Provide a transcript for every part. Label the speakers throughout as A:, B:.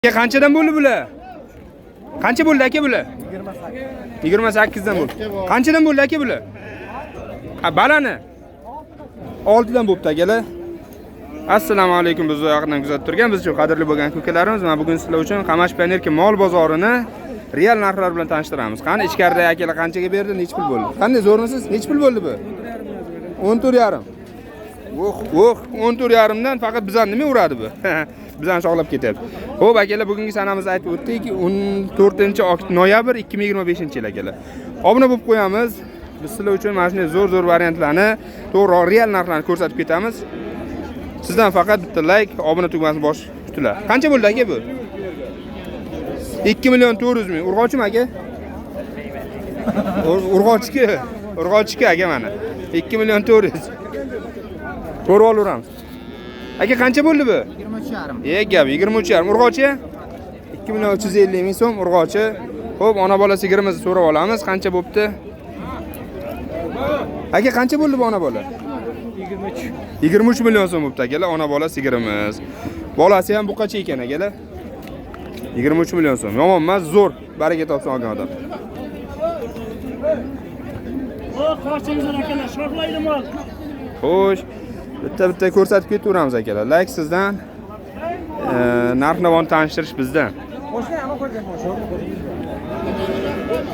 A: Aka, qanchadan bo'ldi bular? Qancha bo'ldi, aka, bular? 28 dan bo'ldi. Qanchadan bo'ldi, aka, bular? Ha, balani 6 dan bo'pti, akalar. Assalomu alaykum, bizni yaqindan kuzatib turgan biz uchun qadrli bo'lgan ukalarimiz. Mana bugun sizlar uchun Qamash Pionerki mol bozorini real narxlar bilan tanishtiramiz. Qani, ichkarida akalar qanchaga berdi, nechi pul bo'ldi? Qanday, zo'rmisiz? Nechi pul bo'ldi bu? 14,5. Oh, oh, 14,5 dan faqat bizani nima uradi bu? Bizani sog'lab ketyapti. Xo'p, akalar, bugungi sanamizni aytib o'tdik. 14 noyabr 2025-yil, akalar. Obuna bo'lib qo'yamiz. Biz sizlar uchun mana shunday zo'r-zo'r variantlarni, to'g'ri real narxlarni ko'rsatib ketamiz. Sizdan faqat bitta like, obuna tugmasini bosish kutiladi. Qancha bo'ldi, aka, bu? 2 million 400 ming. Urg'ochimi, aka? Urg'ochiki. Urg'ochiki, aka, mana. 2 million 400. Ko'rib olaveramiz. Aka, qancha bo'ldi bu?
B: 23,5.
A: E, gap 23,5. Urg'ochi 2 million 350 ming so'm urg'ochi. Xo'p, ona bola sigirimizni so'rab olamiz, qancha bo'pti? Aka, qancha bo'ldi bu ona bola?
B: 23.
A: 23 million so'm bo'pti, akalar, ona bola sigirimiz. Bolasi ham buqacha ekan, akalar. 23 million so'm. Yomon emas, zo'r. Baraka topsin olgan odam.
C: Qorchangizlar, akalar, shoxlaydi mol.
A: Xo'sh, bitta-bitta ko'rsatib ketaveramiz, akalar. Like sizdan, narx-navoni tanishtirish bizdan.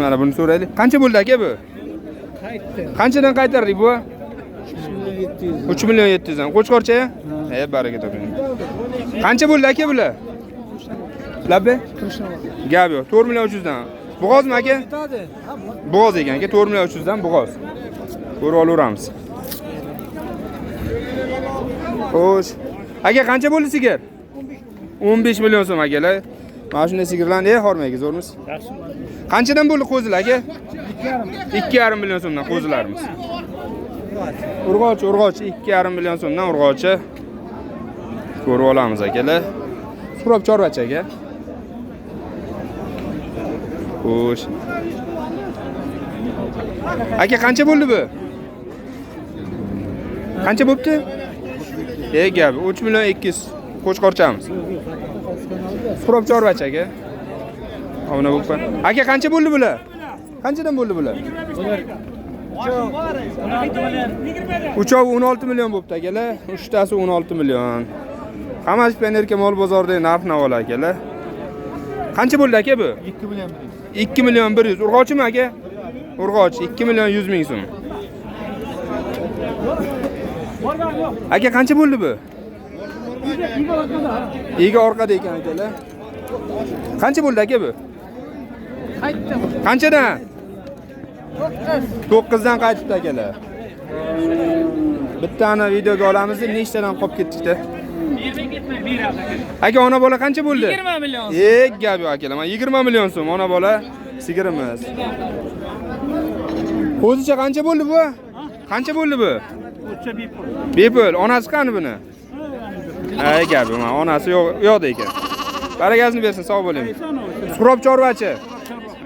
A: Mana buni so'raylik. Qancha bo'ldi, aka, bu?
B: Qaytdi.
A: Qanchadan qaytardik bu?
B: 3 million 700.
A: 3 million 700 dan. Qo'chqorcha? E, baraka toping. Qancha bo'ldi, aka, bular? Labbe? Gap yo'q. 4 million 300 dan. Bo'g'ozmi, aka? Bo'g'oz ekan, aka, 4 million 300 dan bo'g'oz. Ko'rib olaveramiz. Xo'sh. Aka, qancha bo'ldi sigir? 15 million so'm, akalar. Mana shunday sigirlarni, ey, hormang, zo'rmiz. Qanchadan bo'ldi qo'zilar, aka? 2,5 million so'mdan qo'zilarimiz. Urg'ochi, urg'ochi 2,5 million so'mdan urg'ochi. Ko'rib olamiz, akalar. Suhrob chorvachi, aka. Xo'sh. Aka, qancha bo'ldi bu? Qancha bo'pti? E, gap 3 million 200 qo'chqorchamiz. Suhrob chorvachi, aka. Obuna bo'lib qo'y. Aka, qancha bo'ldi bular? Qanchadan bo'ldi bular? Uchovi 16 million bo'pti, akalar. Uchtasi 16 million. Hammasi Pionerka mol bozoridagi narx navolar, akalar. Qancha bo'ldi, aka, bu?
B: 2 million 100.
A: 2 million 100. Urg'ochimi, aka? Urg'och 2 million 100 ming so'm. Aka, qancha bo'ldi bu? Ega orqada ekan, akalar. Qancha bo'ldi, aka, bu?
B: Qaytdi.
A: Qanchadan? 9 dan qaytibdi, akalar. Bittani videoga olamiz deb nechtadan qolib ketdikda. Aka, ona bola qancha bo'ldi?
C: 20 million.
A: E, gap yo'q, akalar. Mana 20 million so'm ona bola sigirimiz. Qo'zicha qancha bo'ldi bu? Qancha bo'ldi bu?
C: O'tsa bepul.
A: Bepul. Onasi qani buni? Ay, gap yo'q, mana onasi yo'q, yo'qda ekan. Barakasini bersin, sog' bo'ling. Suhrob chorvachi.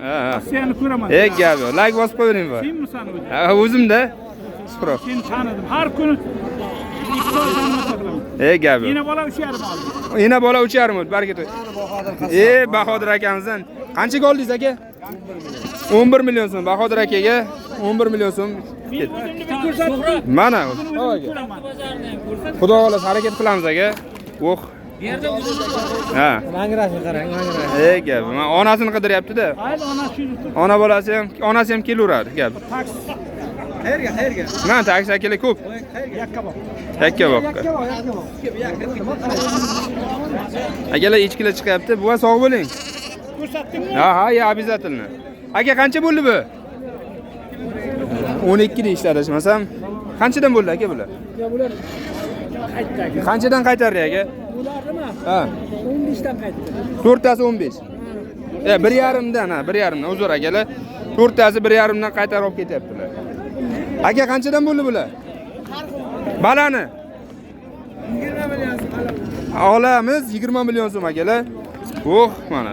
A: Ha, ha.
C: Seni ko'raman.
A: E, gap yo'q. Like bosib qo'yavering bu.
C: Senmisan o'zi?
A: Ha, o'zimda. Suhrob.
C: Seni tanidim. Har kuni ikki soat namoz qilaman.
A: E, gap yo'q.
C: Yana bola 3,5 oldi.
A: Ena bola 3,5 bo'ldi. Baraka toping. E, Bahodir akamizdan qanchaga oldingiz, aka? 11 million so'm. Bahodir akaga 11 million so'm ketdi. Mana. Xudo xohlasa harakat qilamiz, aka. Oh. Ha.
B: Mangrasini qarang, mangrasini.
A: E, gap. Mana onasini qidiryapti-da.
C: Hayli onasi yuribdi.
A: Ona bolasi ham, onasi ham kelaveradi, gap.
C: Taksi
B: Qayerga, qayerga?
A: Mana taksi akalar ko'p.
C: Yakkabog'.
A: Yakkabog'ga.
B: Yakkabog', Yakkabog'.
A: Akalar, echkilar chiqyapti. Buva, sog' bo'ling.
C: Ko'rsatdingmi?
A: Ha, ha, ya обязательно. Aka, qancha bo'ldi bu? 12 deyishdi, adashmasam. Qanchadan bo'ldi, aka, bular?
C: Ya bular qaytdi, aka.
A: Qanchadan qaytardi, aka?
C: Bularnimi?
A: Ha.
C: 15 dan qaytdi.
A: To'rttasi 15. E, 1,5 dan, ha, 1,5 dan. Uzr, akalar. To'rttasi 1,5 dan qaytarib olib ketyaptilar. Aka, qanchadan bo'ldi bular? Balani. Olamiz 20 million so'm, akalar. Oh, mana.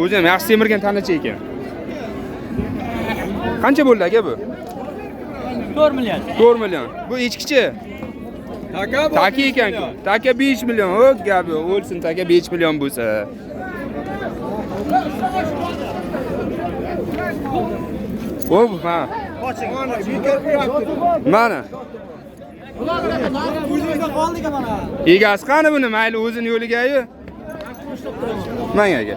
A: O'zi ham yaxshi semirgan tanacha ekan. Qancha bo'ldi, aka, bu?
C: 4 million.
A: 4 million. Bu echkichi?
B: Taka
A: Taka ekan-ku. Taka 5 million. O, gap yo'q. O'lsin taka 5 million bo'lsa. Xo'p, ha. Mana.
B: O'zimizda qoldik mana.
A: Egasi qani buni? Mayli o'zini yo'liga-yu. Mana aka.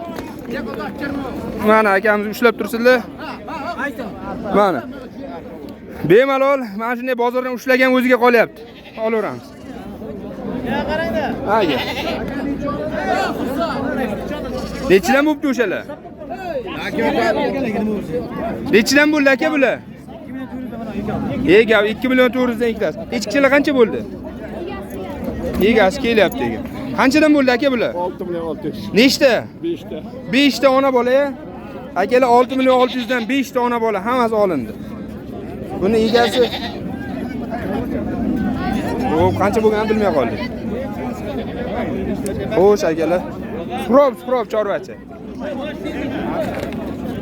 A: Mana akamiz ushlab tursinlar. Mana. Bemalol mana shunday bozordan ushlagan o'ziga qolyapti. Olaveramiz. Aka. Nechidan bo'pti o'shalar? Nechidan bo'ldi aka bular? Ey gap 2 million 400 dan ikkitasi. Echkichalar qancha bo'ldi? Egasi kelyapti aka. Qanchadan bo'ldi aka bular?
D: 6 million 600.
A: Nechta?
D: 5 ta.
A: 5 ta ona bola. Akalar 6 million 600 dan 5 ta ona bola hammasi olindi. Buni egasi xo'p, qancha bo'lganini bilmay qoldik. Xo'sh akalar. Suhrob chorvachi.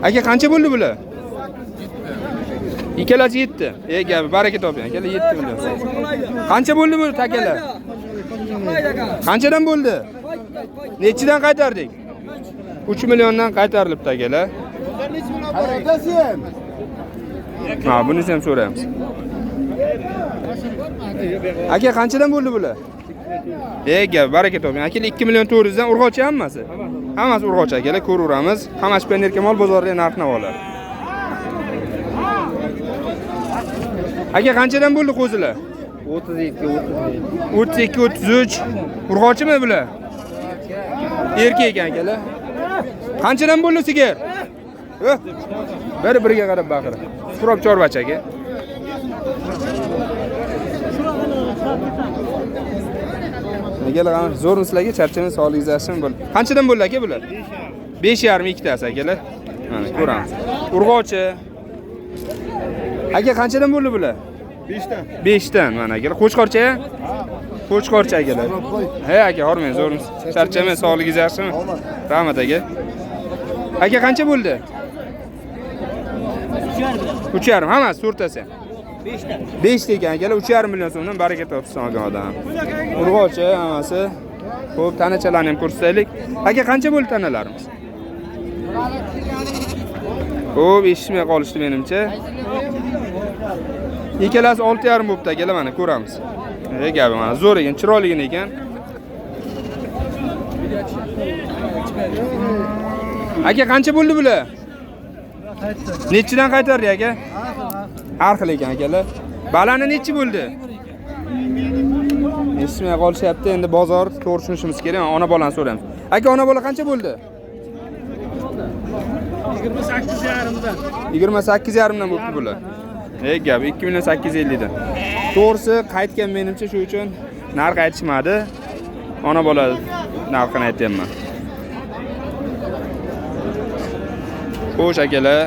A: Aka qancha bo'ldi bular? Ikkalasi 7. Ey gap, baraka toping. Akalar 7 million. Qancha bo'ldi bu takalar? Qanchadan bo'ldi? Nechidan qaytardik? 3 milliondan qaytarilibdi akalar. Ha, buni ham so'raymiz. Aka qanchadan bo'ldi bular? Ey gap, baraka toping. Akalar 2 million 400 dan urg'ochi hammasi. Hammasi urg'ochi akalar, ko'raveramiz. Hammasi Pioner Mol bozorida narx-navolar. Aka qanchadan bo'ldi qo'zilar?
B: 32 33.
A: 32 33. Urg'ochimi bular? Erkak ekan akalar. Qanchadan bo'ldi sigir? Bir-biriga qarab baqiradi. Suhrob chorvachi aka. Akalar, zo'rmi sizlarga? Charchamang, sog'ligingiz yaxshimi? Bo'ldi. Qanchadan bo'ldi aka bular? 5,5 ikkitasi akalar. Mana ko'ramiz. Urg'ochi. Aka qanchadan bo'ldi bular?
D: 5 ta.
A: 5 dan mana akalar. Qo'chqorcha? Qo'chqorcha akalar. He aka, hormang, zo'rmiz. Charchamang, sog'ligingiz yaxshimi? Rahmat aka. Aka qancha bo'ldi? 3,5 hammasi to'rttasi.
B: 5 ta.
A: 5 ta ekan akalar, 3,5 million so'mdan baraka topsin olgan odam. Urg'ochi hammasi. Xo'p, tanachalarni ham ko'rsataylik. Aka qancha bo'ldi tanalarimiz? Xo'p, eshitmay qolishdi menimcha. Ikkalasi 6,5 bo'pti akalar, mana ko'ramiz. Ey gapi mana zo'r ekan, chiroyligini ekan. Aka qancha bo'ldi bular? Nechidan qaytardi aka? Har xil ekan akalar. Balani nechi bo'ldi? Eshitmay qolishyapti. Endi bozor to'g'ri tushunishimiz kerak. Ona bolani so'raymiz. Aka, ona bola qancha bo'ldi?
C: 28,5 dan.
A: 28,5 dan bo'pti bular. Ey gap, 2 million 850 dan. To'g'risi qaytgan menimcha, shu uchun narx aytishmadi. Ona bola narxini aytyapman. Xo'sh akalar.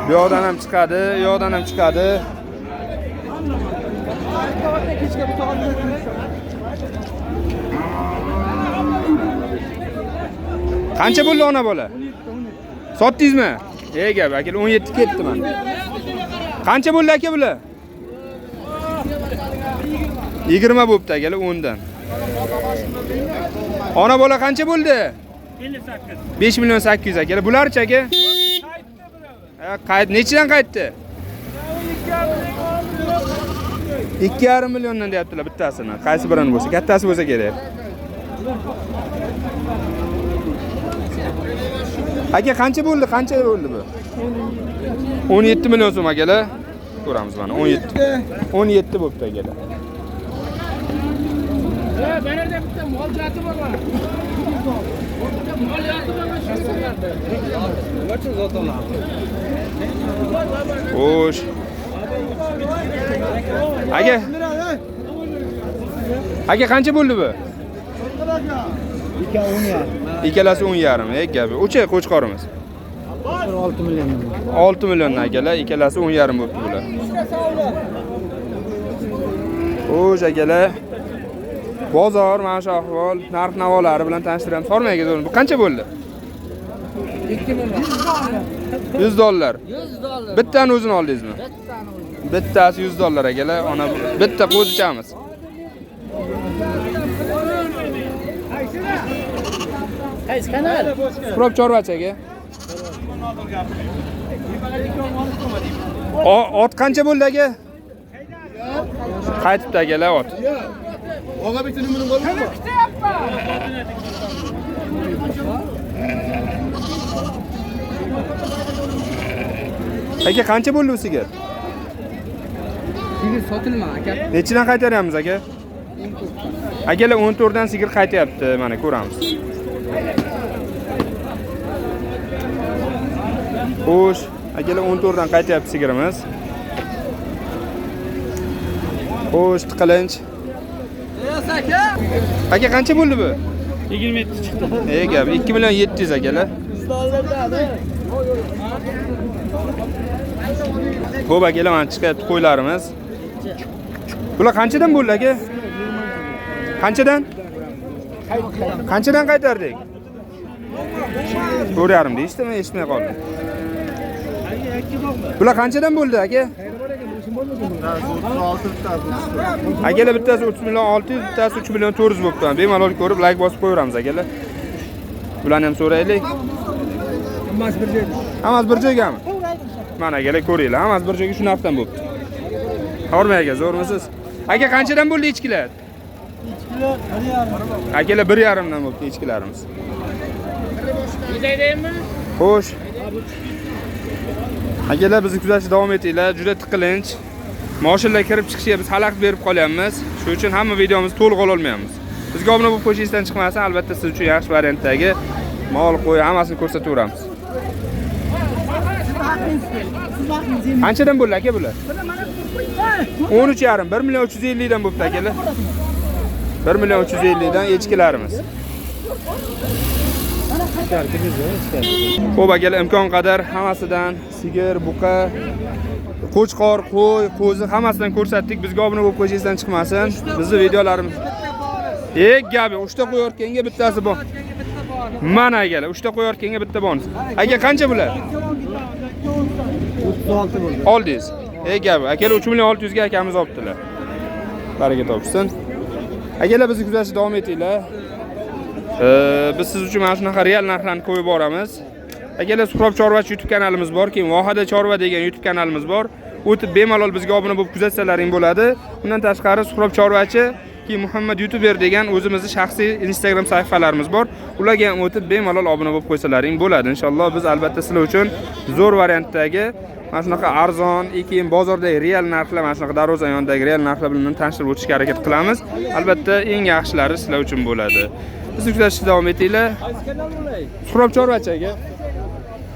A: Bu yoqdan ham chiqadi, u yoqdan ham chiqadi. Qancha bo'ldi ona bola? Sotdingizmi? Ey gap, aka 17 ketdi mana. Qancha bo'ldi aka bular? 20 bo'pti akalar 10 dan. Ona bola qancha bo'ldi?
C: 58.
A: 5 million 800 akalar. Bularchi aka? Qayt, nechidan qaytdi? 2,5 milliondan deyaptilar bittasini. Qaysi birini bo'lsa, kattasi bo'lsa kerak. Aka qancha bo'ldi? Qancha bo'ldi bu? 17 million so'm akalar. Ko'ramiz mana 17. 17 bo'pti akalar.
C: Bererde bitta mol jati bor mana. Bitta mol jati bor mana.
A: Xo'sh. Aka. Aka qancha bo'ldi bu?
B: 2,5.
A: Ikkalasi 10,5. Ey gapi. O'cha qo'chqorimiz.
B: 6 million.
A: 6 milliondan akalar, ikkalasi 10,5 bo'pti bular. Xo'sh akalar. Bozor mana shu ahvol, narx-navolari bilan tanishtiramiz. Sormang aka, bu qancha bo'ldi?
B: 2 million.
A: 100 dollar.
B: 100 dollar.
A: Bittani o'zini oldingizmi?
B: Bittani o'zini.
A: Bittasi 100 dollar akalar. Ona bitta qo'zichamiz.
C: Qaysi kanal?
A: Suhrob chorvachi aka. Ot qancha bo'ldi aka? Qaytibdi akalar ot.
D: Og'a bitta numarini bormi?
A: Aka qancha bo'ldi u sigir?
B: Sigir sotilma aka.
A: Nechidan qaytaryapmiz aka? Akalar 14 dan sigir qaytyapti, mana ko'ramiz. Xo'sh, akalar 14 dan qaytyapti sigirimiz. Xo'sh, tiqilinch. Aka qancha bo'ldi bu?
C: 27 chiqdi.
A: Ey gap, 2 million 700 akalar. Xo'p akalar, mana chiqyapti qo'ylarimiz. Bular qanchadan bo'ldi aka? Qanchadan? Qanchadan qaytardik? 4.5 deyishdimi? Eshitmay qoldim. Bular qanchadan bo'ldi aka? Akalar bittasi 3 million 600, bittasi 3 million 400 bo'pti. Bemalol ko'rib like bosib qo'yaveramiz akalar. Bularni ham so'raylik.
B: Hammasi bir joyda.
A: Hammasi bir joygami? Mana akalar ko'ringlar, hammasi bir joyga shu narxdan bo'pti. Hormang aka, zo'rmisiz? Aka qanchadan bo'ldi echkilar?
B: Echkilar 1.5.
A: Akalar 1.5 dan bo'pti echkilarimiz. Xo'sh. Akalar bizni kuzatishda davom etinglar. Juda tiqilinch. Mashinalar kirib chiqishiga biz xalaqit berib qolyapmiz. Shuning uchun hamma videomizni to'liq ola olmayapmiz. Bizga obuna bo'lib qo'yish esdan chiqmasin, albatta siz uchun yaxshi variantdagi mol, qo'y hammasini ko'rsataveramiz. Qanchadan bo'ldi aka bular? 13.5, 1 million 350 dan bo'pti akalar. 1 million 350 dan echkilarimiz. Xo'p akalar, imkon qadar hammasidan sigir, buqa, qo'chqor, qo'y, qo'zi hammasidan ko'rsatdik. Bizga obuna bo'lib qo'yish esdan chiqmasin. Bizni videolarimiz. Ey gabi, 3 ta qo'yarkanga bittasi bor. Mana akalar, 3 ta qo'yarkanga bitta bonus. Aka qancha bular?
B: 36 bo'ldi.
A: Oldingiz. Ey gabi, akalar 3 million 600 ga akamiz olibdilar. Baraka topsin. Akalar bizni kuzatishda davom etinglar. Biz siz uchun mana shunaqa real narxlarni qo'yib boramiz. Akalar Suhrob Chorvachi YouTube kanalimiz bor, keyin Vohada Chorva degan YouTube kanalimiz bor. O'tib bemalol bizga obuna bo'lib kuzatsalaring bo'ladi. Undan tashqari Suhrob Chorvachi, keyin Muhammad YouTuber degan o'zimizni shaxsiy Instagram sahifalarimiz bor. Ularga ham o'tib bemalol obuna bo'lib qo'ysalaring bo'ladi. Inshaalloh biz albatta sizlar uchun zo'r variantdagi mana shunaqa arzon, keyin bozordagi real narxlar, mana shunaqa darvoza yonidagi real narxlar bilan tanishtirib o'tishga harakat qilamiz. Albatta eng yaxshilari sizlar uchun bo'ladi. Bizni kuzatishda davom etinglar. Suhrob Chorvachi aka.